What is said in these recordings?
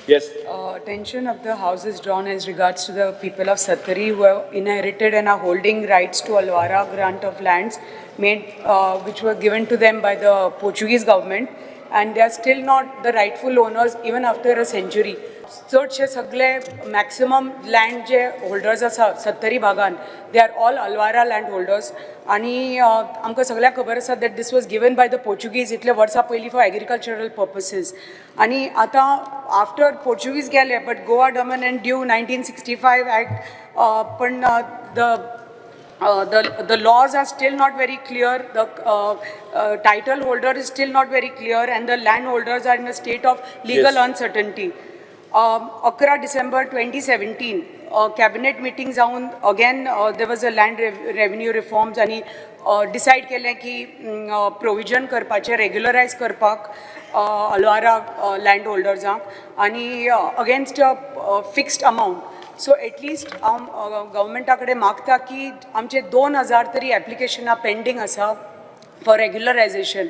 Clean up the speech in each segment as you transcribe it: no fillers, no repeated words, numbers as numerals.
Yes. Attention of the House is drawn as regards to the people of Sattari who have inherited and are holding rights to Alwara grant of lands made, which were given to them by the Portuguese government, and they are still not the rightful owners even after a century. चडशे सगळे maximum land जे holders आसा सत्तरी भागान, they are all Alwara land holders. आनी आमकां सगळ्यांक खबर आसा that this was given by the Portuguese इतले वर्सां पयलीं फॉर एग्रीकल्चरल पर्पसीस. आनी आतां आफ्टर पोर्चुगीज गेले, but Goa Daman and Diu 1965 Act, पण the laws are still not very clear, the title holder is still not very clear, and the landholders are in a state of legal uncertainty. 11 December 2017 cabinet meeting जावन again there was a land revenue reforms आनी decide केलें की provision करपाचें, रेग्युलरायज करपाक अल्वारा land होल्डर्सांक आनी against a fixed amount. So at least हांव गव्हर्मेंटा कडेन मागता की आमचे 2000 तरी एप्लिकेशनां पेंडींग आसा for regularization.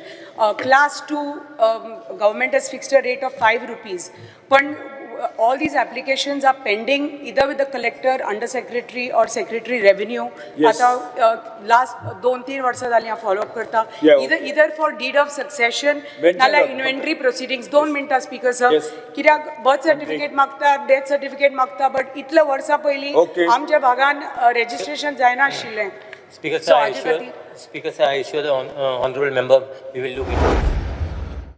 Class 2, government has fixed a rate of 5 rupees. But all these applications are pending either with the collector, under secretary or secretary revenue. आतां last 2-3 वर्सां जालीं हांव फॉलो अप करता. Either for deed of succession Mention नाल्यार inventory proceedings. 2 मिनटां, speaker sir. कित्याक birth certificate मागता, death certificate मागता, बट इतले वर्सां पयलीं आमच्या भागान registration जायनाशिल्लें. Speaker So, sir, I हाजे assure, खातीर Speaker sir, I assure the honorable member, we will look into it.